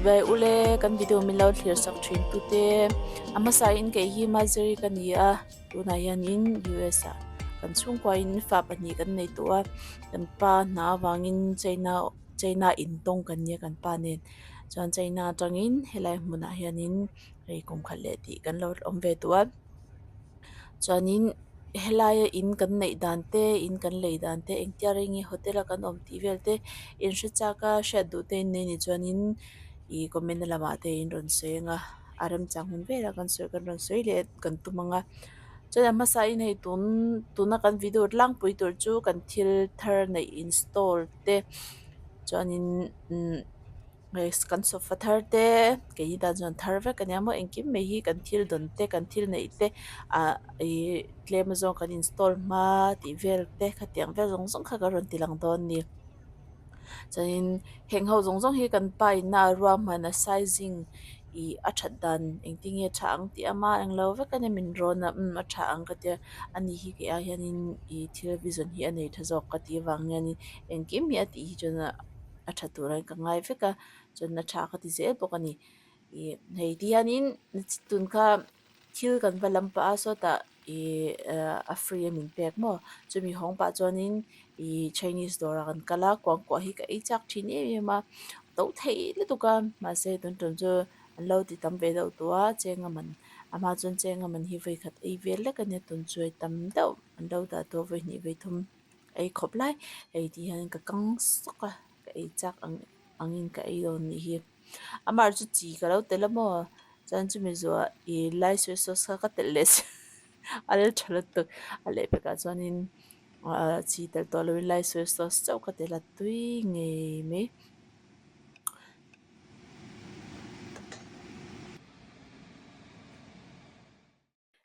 Chibai ule kan video min lo thlir sak thin tute a hmasa in kei hi Maziri ka ni a tunah hianin US ah kan chhungkua in fa pahnih kan nei tawh a kan pa hna avangin China China in tawng kan nia kan pa nen chuan China atangin helai hmunah hianin hei kum khat leh tih kan lo awm ve tawh a. Chuanin helaia in kan neih dan te in kan lei dan te engtia reng nge hotel a kan awm tih vel te in hre chak a hriat duh te in nei anih chuanin ih comment na lamah te in rawn sawi ang a a remchang hun velah kan sawi kan rawn sawi leh kan tum ang a chuan a hmasa in hei tun tuna kan video tlangpui tur chu kan thil thar neih install te chuanin umm. Kan sofa thar te keini tan chuan thar vek a nia maw engkim mai hi kan thil dawn te kan thil neih te ah ih tlem azawng kan install hma tih vel te khatiang vel zawng zawng kha kan rawn ti lang dawn a ni chuanin heng ho zawng zawng hi kan pa in a ruahman a sizing ih a that dan engtin nge tha ang tih ama englo vek a nia min rawn a umm a tha ang ka tia ani hi kei ai hianin ih thil vision hi a nei tha zawk ka tih avang hianin engkim hi a tih hi chuan a. a tha tur a ka ngai vek a chuan a tha ka ti zel bawk a ni ih hei ti hianin tun kha thil kan va lam pah a sawtah ih ah a free a min pek maw chumi hawng pah chuanin ih chinese dawrah kan kal a kuangkuah hi ka ei chak thin em em a to thei lutuk a mahse tun tum chu an lo ti tam ve deuh tawh a cheng a man a hma chuan cheng a man hi vawi khat ei vel lek a nia tun chu hei tam deuh an lo dah tawh a vawi hnih vawi thum. Ei khawp lai hei ti hian ka kang sawk a ka ei chak ang angin ka ei dawn nih hi amah chu chi ka lo tel a maw chuan chumi zuah ih lai soy sauce kha ka telh leh si a la tha lutuk a lehpekah chuanin ah chi telh tawh lovin lai soy sauce chauh ka tel a tui ngei mai.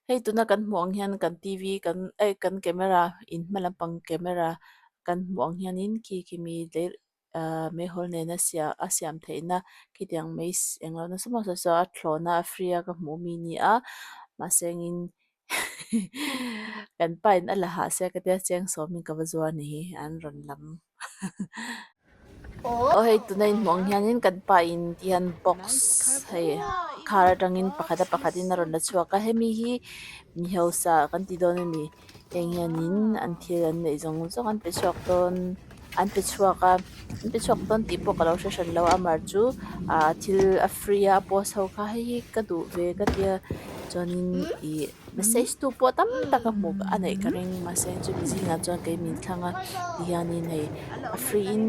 Hei tuna kan hmuh ang hian kan t v kan eh kan camera in hma lampang camera kan hmuh ang hianin khi khi mi ahh meihawl nena sia a siam theihna khitiang mai englo nasa maw saw a thlawhna a free a ka hmuh mi a ni a mahse engin kan pa in a la hah sia ka tia cheng sawmin ka va zuar ni hi an rawn lam. Aw hei tuna inhmuh ang hianin kan pa in ti hian box hei car atangin pakhat a pakhatin a rawn la chhuak a hemi hi mi hausa kan ti dawn a ni heng hianin an thil an neih zawng zawng an pe chhuak dawn an pe chhuak a an pe chhuak dawn tih pawh ka lo hre hran lo a amah chu ah thil a free a a post ho kha hei hi ka duh ve ka tia chuanin ih. Message tu pawh tam tak a hmuh a neih ka ring mahse chumi zingah chuan kei min thlang a tihianin hei a free in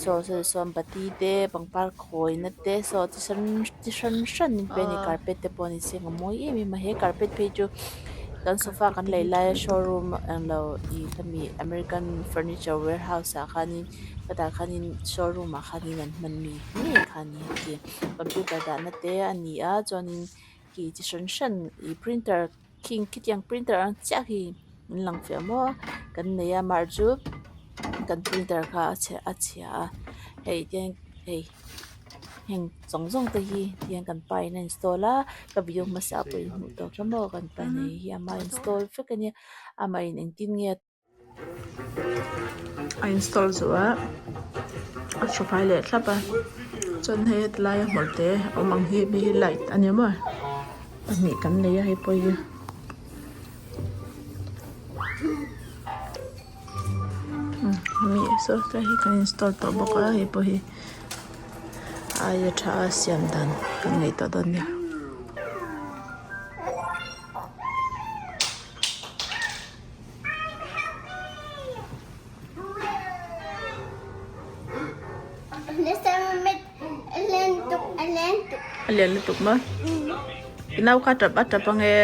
saw saw sawn bati te pangpar khawina te saw chi hran chi hran hran min pe a ni carpet te pawh a ni se a mawi em em a he carpet phei chu kan sofa kan lei laia showroom englo ih khami american furniture warehouse ah khanin hetah khanin showroom ah khanin an hman mi ngei kha a ni a computer dahna te a ni a chuanin. Ki chi hran hran ih printer khing khitiang printer ang chiah khi an lang fiah maw a kan nei a mar chu kan printer kha a chhe a chhia a hei te hei heng zawng zawng te hi tihian kan pa in a install a ka video hmasa pawh in hmuh tawh kha maw kan pa nei hi ama install vek a nia amah in engtin nge. A install zawh a a tha fai leh thlap a chuan hei heti laia hmawlh te awm ang hi hei hi light a ni maw pahnih kan nei a hei pawh hi hemi saw tlai hi kan install tawh bawk a hei pawh hi a aia tha a siam dan kan ngaihtuah dawn nia. A lian lutuk maw i nau kha tap a tap ange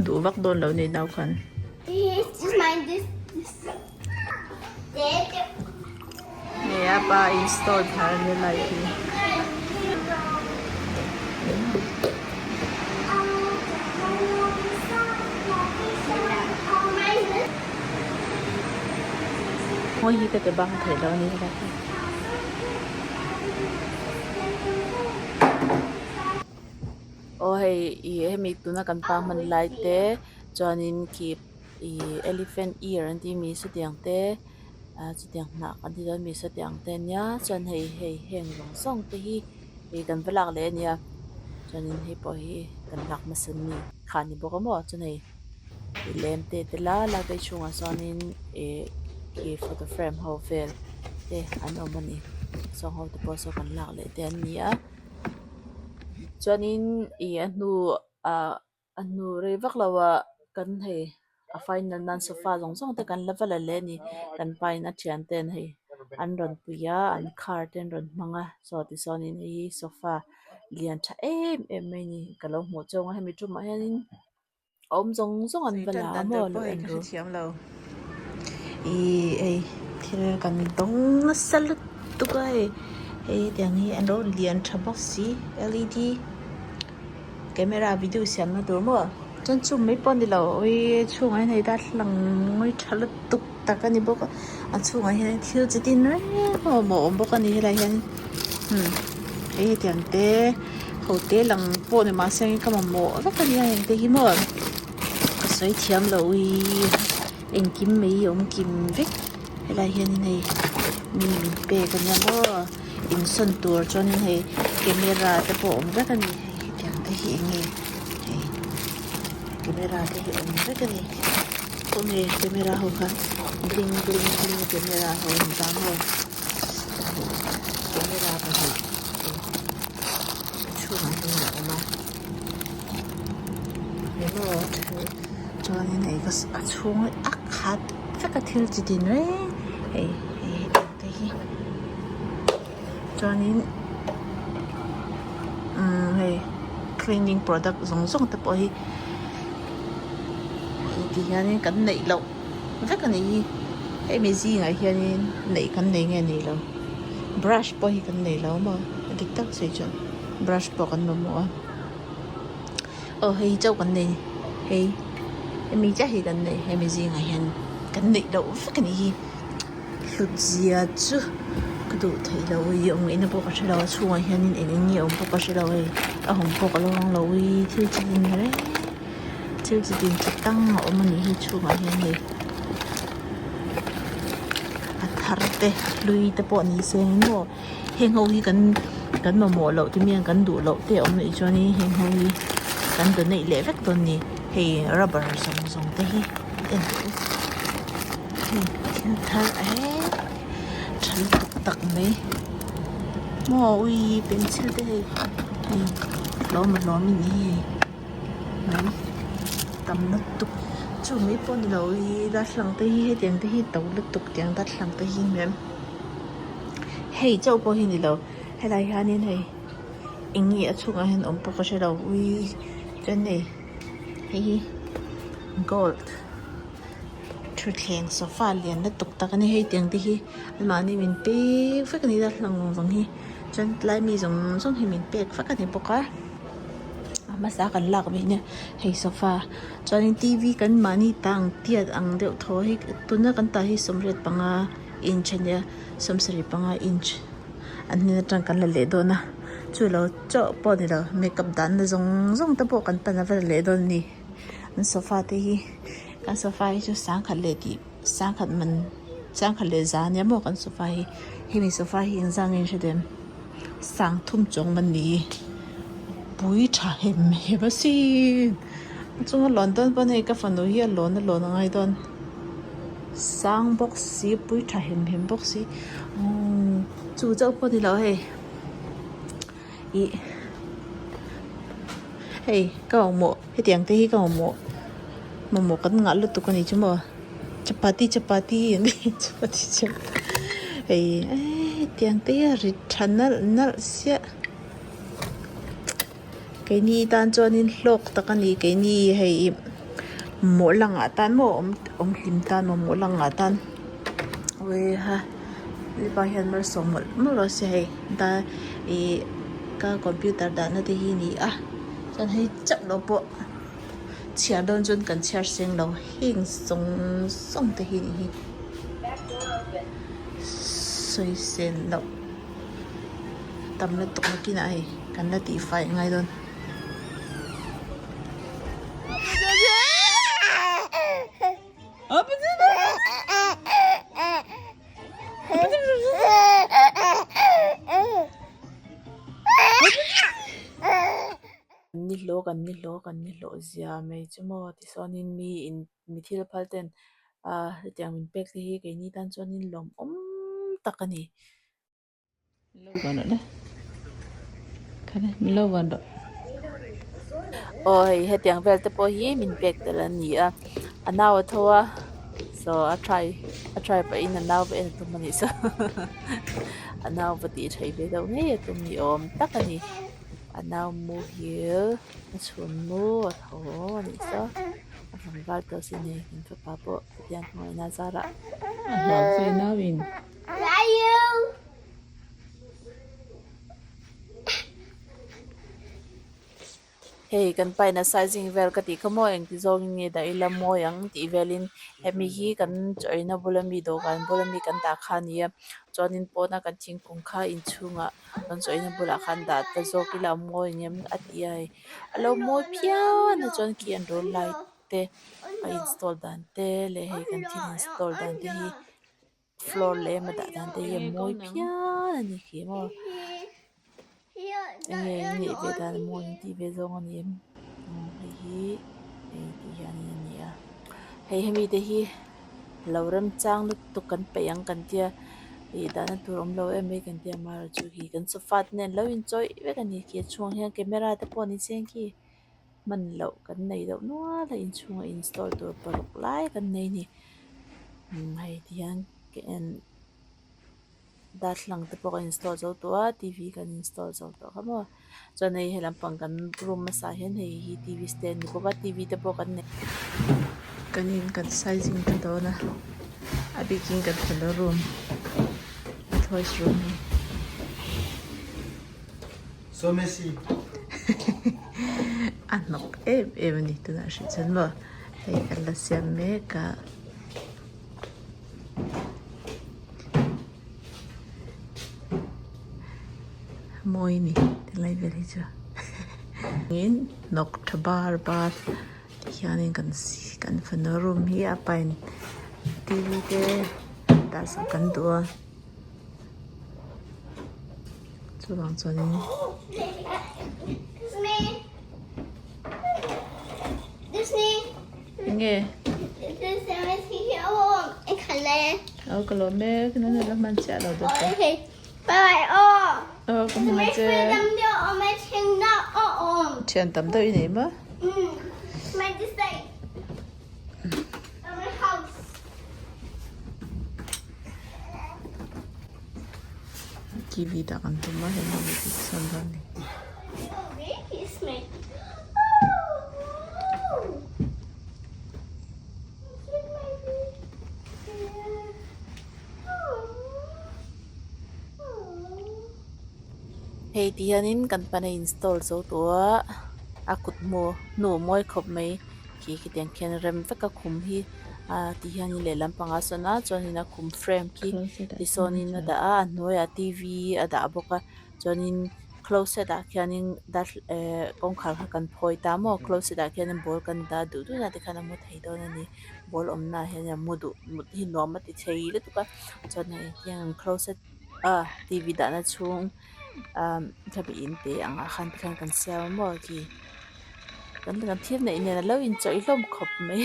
duh vak dawn lo ni i nau khan. Nge a pa install thar a nia light hi. Mawi hi ka ti bang thei lo a ni helai hi. Aw hei ih hemi tuna kan pa hman lai te chuanin khi. Ih elephant ear an tih mi sawtiang te Ah chutiang hnah kan ti dawn mi sawtiang te ania chuan hei hei heng zawng zawng te hi ih kan va lak leh ania chuanin hei pawh hi kan lak hmasa ni kha a ni bawk a maw chuan hei ih lem te te la library chhungah sawnin ih khi photo frame ho vel te an awm a ni sawng ho te pawh saw kan lak leh te an ni a chuanin ih a hnu ah. A hnu rei vak lo ah kan hei a final nan sofa zawng zawng te kan la va la leh a ni kan pa in a thian ten hei an rawn pui a an car te an rawn hmang a saw tisawn in hei hi sofa lian tha em em mai a ni ka lo hmuh chauh ang hemi tumah hianin a awm zawng zawng an va la a maw lo en ru. Ih hei thil kan dawng nasa lutuk a hei hei hetiang hi an lo lian tha bawk si L E D. Camera video siamna tur maw chuan chu mai pawh a ni lo awii chhungah hian hei darthlalang mawi tha lutuk tak a ni bawk a a chhungah hian thil chi tin reng a awm a awm bawk a ni helai hian umm hei hetiang te ho te lang pawh ni mahse ka mamawh vek a nia heng te hi maw ka sawi thiam lo awii engkim mai hi a awm kim vek helai hianin hei mi min pek a nia maw. Insawn tur chuanin hei camera te pawh a awm vek a ni hei hetiang te hi eng nge hei camera te hi awm vek a ni khawnge camera ho kha bling bling bling camera ho an zam ho camera pahnih a chhungah hian a awm a emaw chuanin hei a chhung hi a khat vek a thil chi tin reng hei hei hetiang. Te hi chuanin umm hei cleaning product zawng zawng te pawh hi hei ti hianin kan neih loh vek a nih hi hemi zingah hianin neih kan nei nge nei lo brush pawh hi kan nei lo maw a dik tak sawi chuan brush pawh kan mamawh a aw hei hi chauh kan nei hei hemi chiah hi kan nei hemi zingah hian kan neih loh vek a nih hi. Hlutzia chu ka duh theih loh ih awm ngaihna pawh ka hre lo a chhungah hianin eng eng nge awm pawh ka hre lo hei a hawng pawh ka lo hawng lo ih thil chi tin reng thil chi tin chi tang a awm a nih hi chhungah hian hei a thar te a hlui te pawh ni se maw heng ho hi kan kan mamawh loh te mian kan duh loh te a awm loh chuanin heng ho hi kan donate leh vek dawn a ni hei rubber zawng zawng te hi en teh u. Hei thil thar eh tha lutuk tak mai maw ui pencil te hei hei hlawm a hlawm a ni hei mai tam lutuk chu mai pawh ni lo ih darthlalang te hi hetiang te hi to lutuk tiang darthlalang te hi hmel hei chauh pawh hi ni lo helai hianin hei eng nge a chhungah hian awm pawh ka hre lo ui chuan hei hei hi gold. Thutthleng sofa lian lutuk tak a ni hei tiang te hi anmahni min pek vek a ni a hlang vang hi chuan tlai mi zawng zawng hi min pek vek a ni bawk a a hmasa kan lak ve nia hei sofa chuanin t v kan mahni tang tiat ang deuh thaw hi tuna kan tah hi 85 inch a nia 75 inch an hnen atang kan la leh dawn a chu lo chauh pawh a ni lo makeup dahna zawng zawng te pawh kan pan a va la leh dawn a ni. An sofa te hi kan sofa hi chu sangkhat leh tih sangkhat man sangkhat leh za ania maw kan sofa hi hemi sofa hi engzah nge in hre duh em sang thum chuang man ni pui tha hem hem asin a chunga lawn dawn pawn hei ka fanu hi a lawn a lawn a ngai dawn sang bawk si pui tha hem hem bawk si umm chu chauh pawh ni lo hei. Ih hei ka mamawh hetiang te hi ka mamawh mamawh kan ngah lutuk a ni chu maw chapati chapati an ti chapati chapati hei eee hetiang te hi a rit tha nalh nalh siah keini tan chuanin hlawk tak a ni keini hei ih mamawh langah tan maw awm awm hlim tan mamawh langah tan awii ha. Mipa hian malsawm mawlh mawlh rawh se hei da ih ka computer dahna te hi ni a chuan hei chauh lo pawh chhiar dawn chuan kan chhiar seng lo heng zawng zawng te hi nih hi sawi sen loh tam lutuk nakinah hei kan la tihfai ngai dawn. hlawh kan ni hlawh kan ni hlawh zia mai chu maw tichuanin mi in mi thil phal ten ah hetiang min pek te hi keini tan chuanin lawmawm tak a ni. Aw hei hetiang vel te pawh hi min pek tel a ni a a nau a tho a saw a try a try pahin a nau va en tum a nih saw a nau va tih theih ve deuh ngei a tum ni awm tak a ni a nau muhil a chhun mu a tho a nih saw a tlangval tawh sin hei kan fapa pawh hetiang hmangaihna zarah a hlau che nauin. Hei kan paina sizing vel ka tih kha maw engti zawngin nge dah ila mawi ang tih velin hemi hi kan chaw-eina bula mi dawhkan bula mi kan dah kha a ni a chuanin pawna kan thingkung kha inchhungah kan chaw-eina bulah khan dah ta zawk ila a mawi ang em a ti a hei a lo mawi phian a chuan khi an rawn light te a install dan te leh hei kan thil install dan te hi. Floor leh emaw dah dan te hi a mawi phian a ni khi maw enge in ngaih ve dan a mawi in tih ve zawng a ni em hei hi hei tih hian in a ni a hei hemi te hi lo remchang lutuk kan peih ang kan tia ih dahna tur awm lo em mai kan tia amaherawhchu khi kan sofa te nen lo inchawih vek a ni khi a chhungah hian camera te pawh ni chiang khi. Hman loh kan nei deuh nual a inchhunga install tur paruk lai kan nei a ni umm hei ti hian ka en darthlalang te pawh kan install zo tawh a t v kan install zo tawh kha maw chuan hei he lampang kan room hmasa ah hian hei hi t v stand ni bawk a t v te pawh kan nei. Kan in kan sizing ta dawn a a bikin kan fanu room toys room hi. So messy. A hnawk em em a ni tunah hrilh chuan maw hei kan la siam mek a. Mawi a ni tilai vel hi chu in hnawk tha bar bar ti hianin kan kan fanu room hi a pain t v te dah sak kan duh a. Chuvang chuanin enge aw ka lawm e ka nana la hman chiah lo deuh ta aw ka hmu che thian tam deuh i nei maw. T V dah kan tum a hei hei hi sawn dawn a ni. Hei ti hianin kan pan a install zo tawh a a kut hmu hnu mawi khawp mai. Khi khitiang khian rem vek a khum hi ah ti hianin lehlam pangah sawn a chuanin a khum frame khi tisawnin a dah a a hnuaiah t v a dah bawk a chuanin closet ah khianin darthla eh kawngkhar kha kan phawi ta maw closet ah khianin ball kan dah duh duh na te khan a mu thei dawn a ni ball awm na ah hian a mu duh mut hi nuam a ti thei lutuk a chuan hei tiang closet ah t v dahna chhung ah khami in te ang ah khan tikhan kan siam a maw khi. Kan kan thil neih nen a lo inchawih hlawm khawp mai.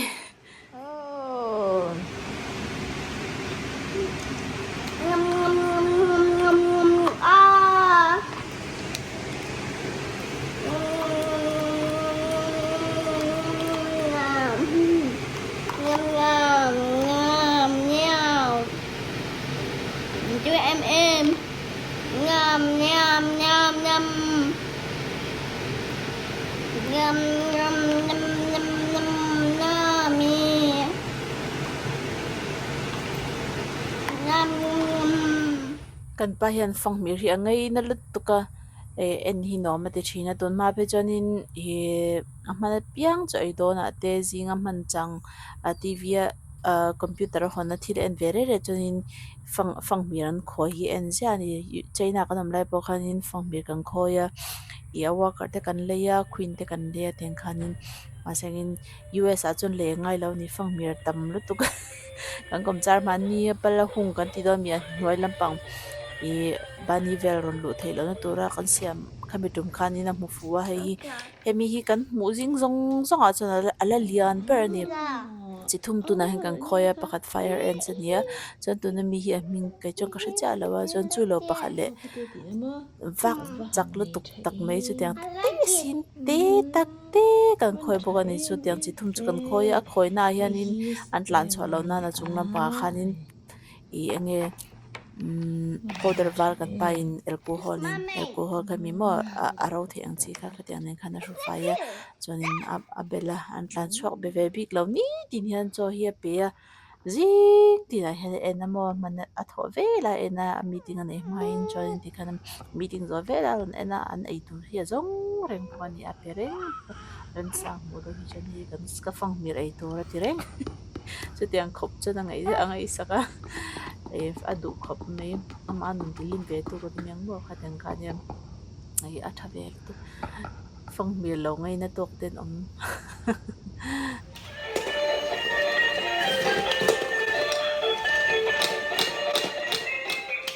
Kan pa hian fanghmir hi a ngei na lutuk a eh en hi nuam a ti thin a tun hma phei chuanin ihh a hman apiang chu ei dawnah te zinga hman chang ah t v a ah computer a hawnna thil en ve reng reng chuanin fang fanghmir an khawi hi en ziah a ni china kan awm lai pawh khanin fanghmir kan khawi a ih a worker te kan lei a queen te kan lei a tiang khanin mahse angin U S ah chuan lei a ngai lo a ni fanghmir tam lutuk a kan kawm char mahni a pala hung kan ti dawn a mi a hnuai lampang ih bunny vel rawn luh theih lohna tura kan siam Khami tum khanin a hmu fuh a hei hi hemi hi kan hmuh zing zawng zawng ah chuan a la lian ber a ni. Chi thum tunah hian kan khawi a pakhat fire ants a ni a chuan tuna mi hi a hming kei chuan ka hre chiah lo a chuan chu lo pakhat leh vak chak lutuk tak mai chutiang te sin te tak te kan khawi bawk a ni chutiang chi thum chu kan khawi a a khawi naah hianin an tlan chhuah loh nan a chung lampangah khanin ih eng nge umm powder var kan pahin alcohol in alcohol kha mi maw a ro theih ang chi kha khatiang nen khan a hru fai a chuanin a bel a an tlan chhuak be ve bik lo nitin hian chaw hi a pe a zing tinah hian a en a maw hman a thawh vel a en a a meeting a neih hmain chuanin tikhan meeting zawh vel a rawn en a an eitur hi a zawng reng bawk a ni a pe reng remsang hmuh dawn hi chuan hei kan ka fanghmir eitur a ti reng. Chutiang khawp chuan a ngaih a ngaihsak a ih a duh khawp mai amah a nun tihlim ve tur a ni ang maw khatiang kha ania ih a tha ve lutuk fanghmir lo ngaina tawk te an awm.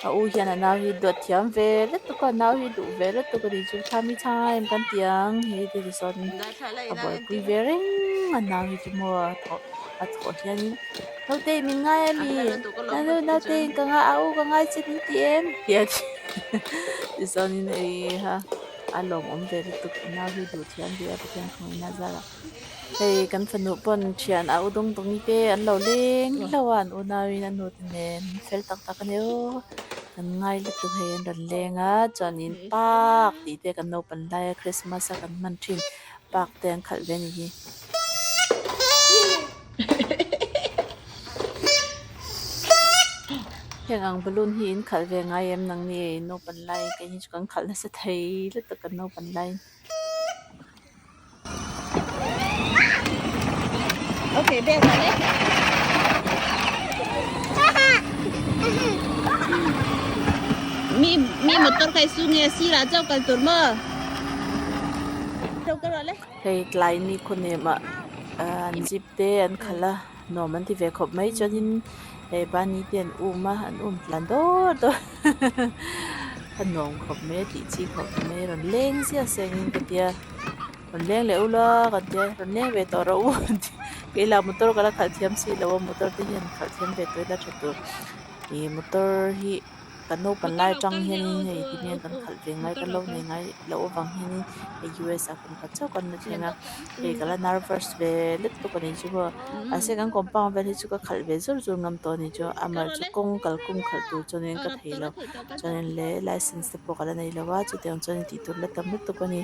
A u hian a nau hi duat thiam ve lutuk a nau hi duh ve lutuk a ni chu thami chhang em kan ti ang hei te tisawn a buaipui ve reng a nau hi chu maw a thawh a thawh hianin naute min ngai a mi naute ka ngai a u ka ngai che min ti em ti a tichuanin heiha a lawmawm ve lutuk a nau hi duh thiam ve a Pathian khawngaihna zarah hei kan fanu pawn thian a u dawng dawng te an lo leng hlauh a an unauin a nu te nen fel tak tak a ni aw kan ngai lutuk hei an rawn leng a chuanin park tih te kan naupang lai a Christmas a kan hman thin park te an khalh ve a ni hi. Heng ang balloon hi in khalh ve ngai em nang ni in naupang lai kei hi chu kan khalh nasa thei lutuk kan naupang lai. Okay, bel ka le. Mi mi motor kai su nge sira chau kal tur mo. Hei tlai ni khawnem ah an jeep te an khalh a nuam an ti ve khawp mai chuanin hei bani te an um a an um tlan dawr dawr a nuam khawp mai a tih chi khawp mai rawn leng ziah sengin ka tia rawn leng leh ula kan tia rawn leng ve tawh rawh u an ti kei lah motor ka la khalh thiam si lo a motor te hian khalh thiam ve tawh ila tha tur ih motor hi. Kan naupang lai atang hianin hei ti hian kan khalh ve ngai kan lo nei ngai loh avang hianin hei U S ah kum khat chauh kan la thleng a hei ka la nervous ve lutuk a nih chu maw mahse kan compound vel hi chu ka khalh ve zur zur ngam tawh a nih chu amah chu kawng kalkawng khalh tur chuanin ka thei lo chuanin leh license te pawh ka la nei lo a chutiang chuan tih tur la tam lutuk a ni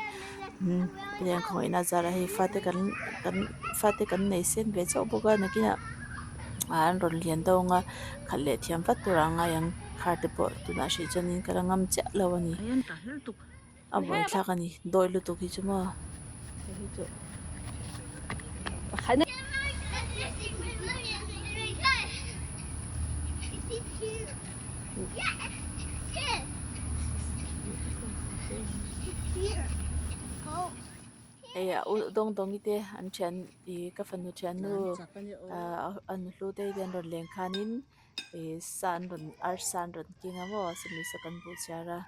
umm hetiang khawngaihna zarah hei fate kan kan fate kan nei sen ve chauh bawk a nakinah. An rawn lian deuh ang a khalh leh thiam vat tur ah a ngai ang car te pawh tunah hrih chuanin ka la ngam chiah lo a ni a buaithlak a ni dawi lutuk hi chu maw. Hei a u dawng dawngi te an thian ih ka fanu thiannu ahh a nuhlu te hi an rawn leng khanin ih sa an rawn arsa an rawn keng a maw sawmi saw kan buh chhiar a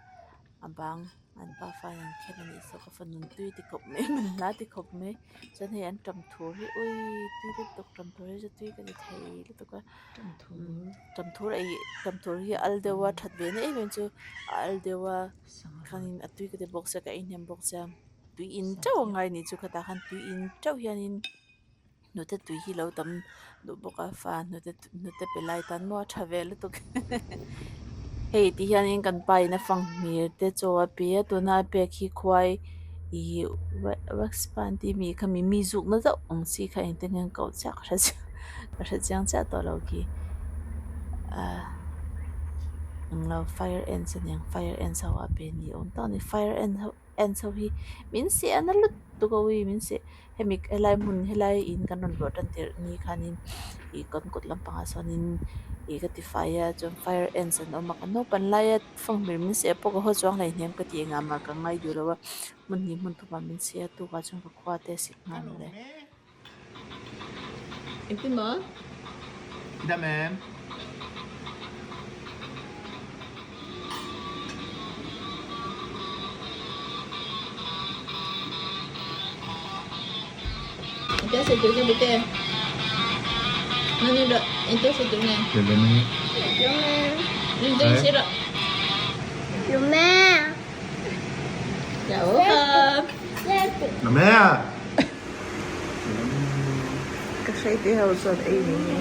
a bang an pafa in an khen a nih saw ka fanu tui ti khawp mai man hla ti khawp mai chuan hei an tam thur hi ui tui lutuk tam thur hi chu tui ka ti thei lutuk a tam thur ei tam thur hi a al deuh a that ve na em em chu a al deuh a khanin a tui ka ti bawk sia ka ei hnem bawk sia. Tui in teuh a ngai nih chu khatah khan tui in teuh hianin hnute tui hi lo tam duh bawk a fa hnute hnute pe lai tan maw a tha ve lutuk hei ti hianin kan pa in a fanghmir te chaw a pe a tuna a pek hi khuai ih wax pan tih mi kha mi mi zukna deuh ang chi kha engtin nge an koh chiah ka hre chiah ka hre chiang chiah tawh lo khi ah englo fire ants aniang fire ants ho a pe ni awm tak a ni fire ant ho. En chho hi min seh a na lutuk a ui min seh hemi helai hmun helai in kan rawn luah tan tirh ni khanin ih kan kawt lampangah sawnin ih ka ti fai a chuan fire ants an awm a kan naupang laia fanghmir min seh pawh ka haw chuang hleihnem ka tih engah mah ka ngai duh lo a hmun hnih hmun thumah min seh a tukah chuan ka khua te a sik nghal mawle. Engtin maw? I dam em? Engtia sawi tur nge Bute? Nani rawh, engtia sawi tur nge? Ka hre te ho chuan ei ni nge.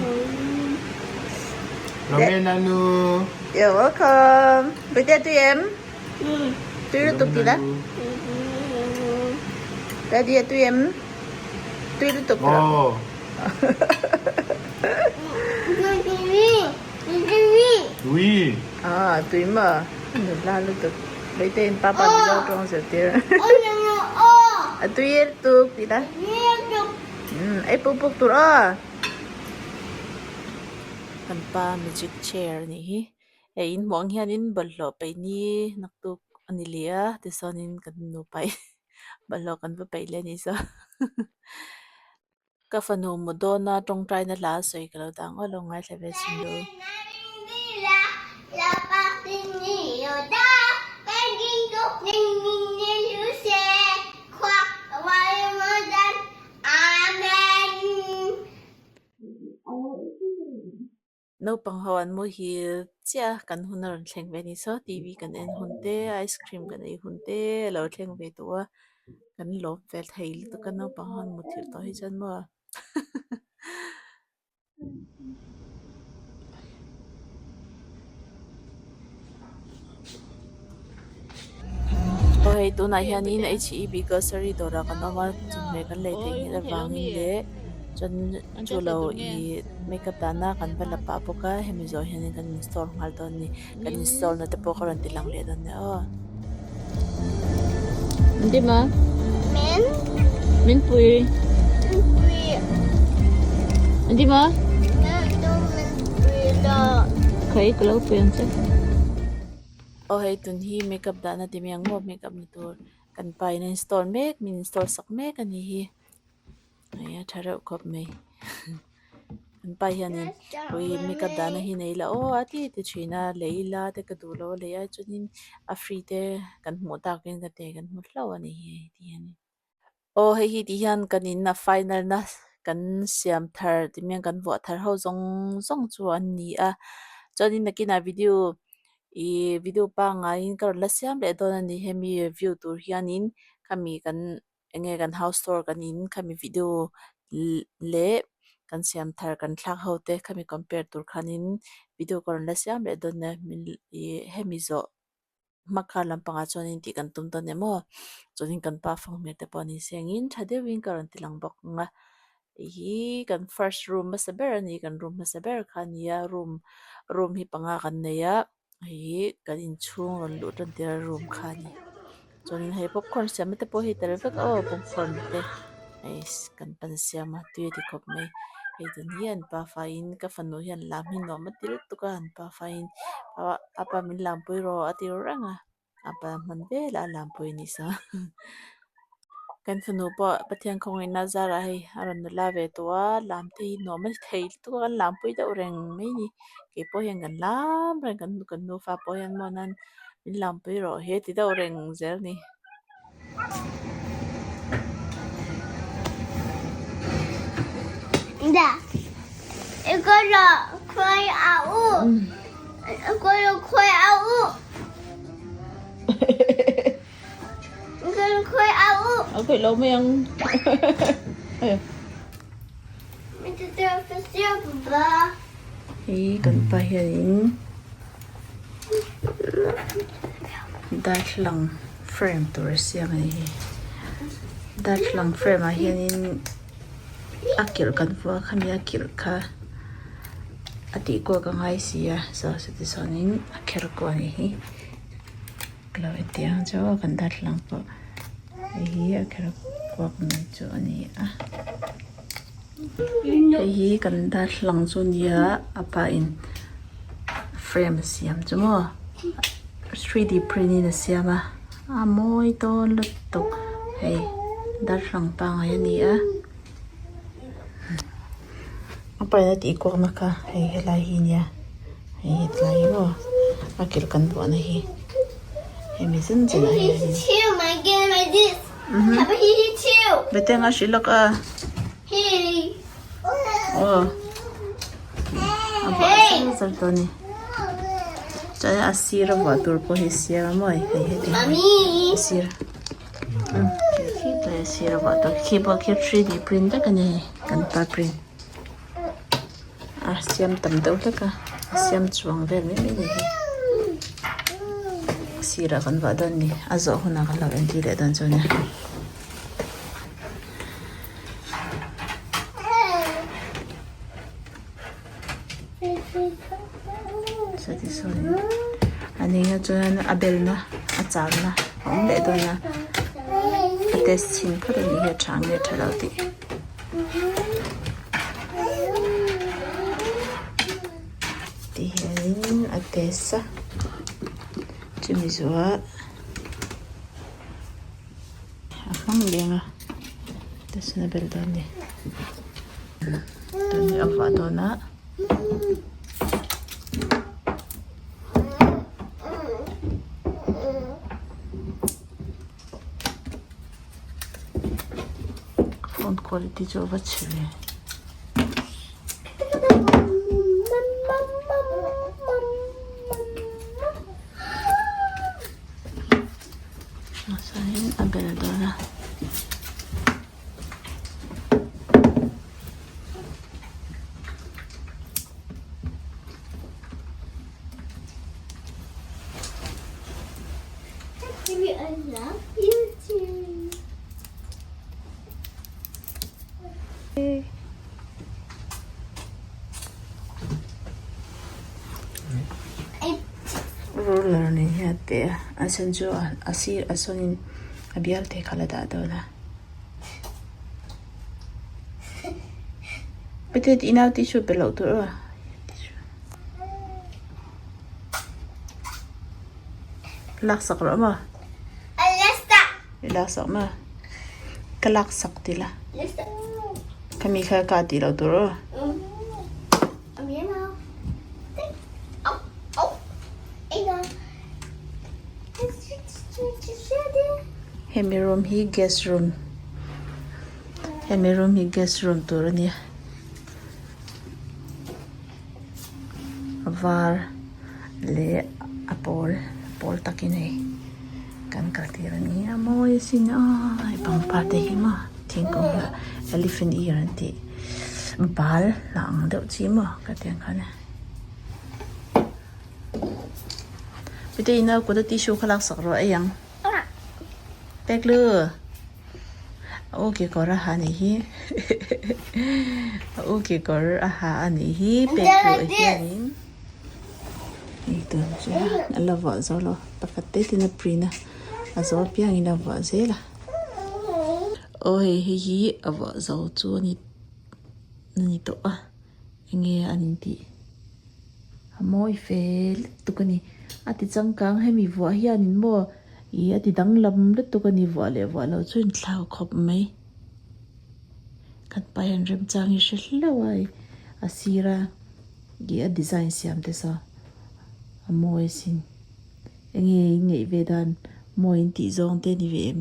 You're welcome. Bute tui em? Tui lutuk ti la. Daddy a tui em? Tui lutuk ti la. Tui. Ah, tui maw? Nula lutuk. Leite in papa Mizo tawng zirtir. A tui lutuk ti la. Ei puk puk tur aw. Kan pa magic chair a nih hi. Hei in hmuh ang hianin bawlhhlawh peih ni naktuk a ni leh a tichuanin kan nupa in bawlhhlawh kan va peih leh a nih chu. Ka fanu mu dawna tawngtaina hla a sawi ka lo dah ang aw lo ngaithla ve chhin lo. Naupang ho an muhil chiah a kan hun a rawn thleng ve a ni saw T V kan en hun te ice cream kan ei hun te a lo thleng ve tawh a kan lawm fel thei lutuk a naupang ho an muthilh tawh hi chuan maw Aw hei tunah hianin H E B grocery dawrah kan awm a chawhmeh kan lei theih nghet avangin leh chuan chu lo ih makeup dahna kan va la pah bawk a hemi zawh hianin kan install nghal dawn a ni kan install na te pawh ka rawn ti lang leh dawn nia aw. Engtin maw? Min. Min pui. Min pui. Engtin maw? Min tu min pui lo. Khai ka lo pui ang che. Aw hei tun hi makeup dahna ti mai ang maw makeup ni tur kan pa in a install mek min install sak mek a nih hi. Hei a tha reuh khawp mai kan pa hianin ui makeup dahna hi nei la aw a ti ti thin a lei ila te ka duh lo a lei ai chuanin a free te kan hmuh takin ka te kan hmu hlauh a ni hi hei ti hian aw hei hi ti hian kan in a final na kan siam thar ti mai ang kan vuah thar ho zawng zawng chu an ni a chuanin nakinah video ih video pangaiin ka rawn la siam leh dawn a ni hemi view tur hianin khami kan. Enge kan house tour kan in khami video leh kan siam thar kan thlak ho te khami compare tur khanin video ka rawn la siam leh dawn nia min ih hemi zawh hma kar lampangah chuanin tih kan tum dawn em aw chuanin kan pa fanghmir te pawh ni sengin tha deuhin ka rawn ti lang bawk ang a hei hi kan first room hmasa ber a ni kan room hmasa ber kha a ni a room room hi panga kan nei a. Hei hi kan inchhung rawn luh tan tir a room kha a ni chuanin hei popcorn siamna te pawh hi tel vek aw popcorn te hei kan pan siam a tui a ti khawp mai hei tun hi an pafa in ka fanu hian lam hi nuam a ti lutuk a an pafa in apa min lampui rawh a ti reng a. A pa hman vel a lampui a ni sa kan fanu pawh Pathian khawngaihna zarah hei a rawn nula ve tawh a lam te hi nuam a ni thei lutuk a kan lampui deuh reng mai a ni keipawh hian kan lam reng kan kan nufa pawh hian maw nan min lampui rawh he ti deuh reng zel a ni. A khawih lo mai ang. Hei kan pa hianin darthlalang frame tur a siam a ni hi. Darthlalang frame ah hianin a kilh kan vuah a khami a kilh kha a tih kual ka ngai si a so chuti chuanin a kher kual a nih hi ka lo entir ang chu kan darthlalang pawh hei hi a kher kuak mai chu a ni a hei hi kan darthlalang chu a nia a pa in frame a siam chu maw 3D print in a siam a. A mawi dawn lutuk hei darthlalang pangngai a ni a a paina tih kuakna kha hei helai hi nia hei hetlai hi maw a kilh kan vuahna hi hemi zen zen ah hian bete anga hrilh lawk a. Aw a vuah zar zar tawh a ni chuan a sir a vuah tur pawh hi a siam a maw hei heti a sir khi tlai a sir a vuah tur khi pawh khi 3D print vek a ni hei kan pa print a siam tam deuh hlek a a siam chuang vel mai mai a ni hei sirah kan vuah dawn a ni a zawh hunah kan lo entir leh dawn chu a nia. A ni nga chuan a belna a charna a awm leh dawn a a test chhin phawt a nih hi a tha nge tha lo tih. Ti hianin a test a chumi zawhah. A hmang leng a tichuan a bel dawn a ni tun hi a vuah dawn a. Phone quality chu a va chhe ve. Chuanin a bel dawn a. Roller nen hian a teh a a chhan chu a sir a sawnin a bial te kha la dah dawn a pute tih nau tissue pe loh tur aw laksak rawh maw i laksak maw ka laksak ti la khami kha ka tih loh tur aw. Hemi room hi guest room hemi room hi guest room tur a nia a var leh a pawl a pawl takin hei kan kal tir a ni a mawi asin a hei pangpar te hi maw thingkung hi elephant ear an tih bal hnah ang deuh chi maw ka tih ang khan e. Pute ina kut a tissue kha laksak rawh ei ang. Pek lu. A u kekawr a ha nih hi. A u kekawr a ha a nih hi pek lu hianin. Hei tun chu a la vuah zo lo pakhat te ten a print a a zo apiangin a vuah zel a. Aw hei hei hi a vuah zo chu a ni a ni tawh a enge an intih. A mawi fel lutuk a ni. A ti changkang hemi vuah hianin maw ih a ti danglam lutuk a ni vuah leh vuah loh chu inthlau khawp mai. Kan pa hian remchang hi hre hlauh a a sir a ih a design siam te saw a mawi asin. Enge in ngaih ve dan mawi in tih zawng te a ni ve em.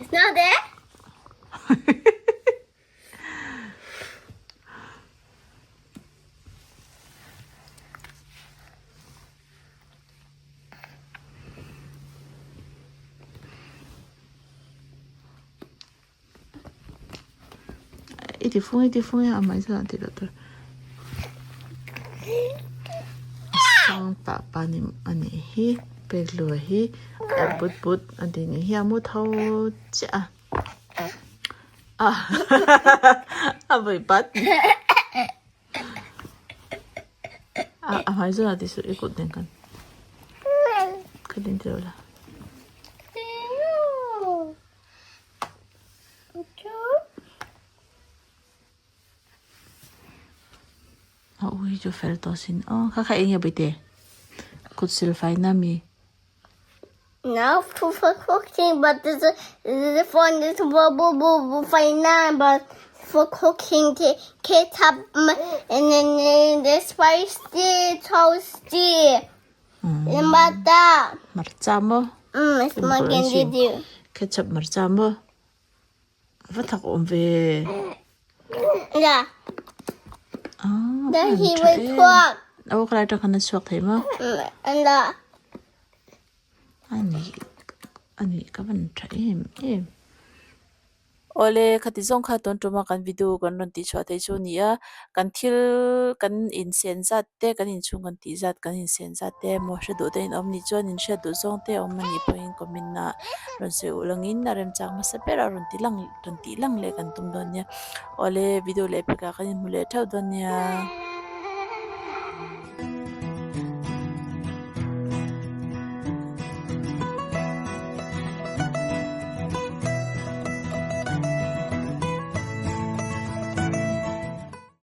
It's not there. I ti fung i ti fung e a hmai chuan a ti loh tur a sang pah pah ni a nih hi pekhlûa hi a but but a ti nih hi a mu tho chiah a a vawi pat a hmai chuan a ti suh i kut nen khan khatin ti lo la. A u hi chu fel tawh sin aw kha kha eng nge bawihte kut sil fai na mi. Now for cooking but this is for this fai na but for cooking ketchup and then the spicy toasty. Hmarcha maw? Ketchup hmarcha maw? A va thak awm ve. Aw ka lai atang khan a chhuak thei maw? A nih a nih ka van tha em em. Awle khati zawng kha tun tuma kan video kan rawn tih chhuah theih chu a ni a, kan thil kan insen zat te kan inchhung kan tih zat kan insen zat te emaw hre duh te in awm nih chuan in hriat duh zawng te a awm a nih pawhin comment ah rawn sawi ulh angin a remchang hmasa ber a rawn ti lang rawn tih lang leh kan tum dawn nia. Awle video leh pekah kan inhmu leh theuh dawn nia.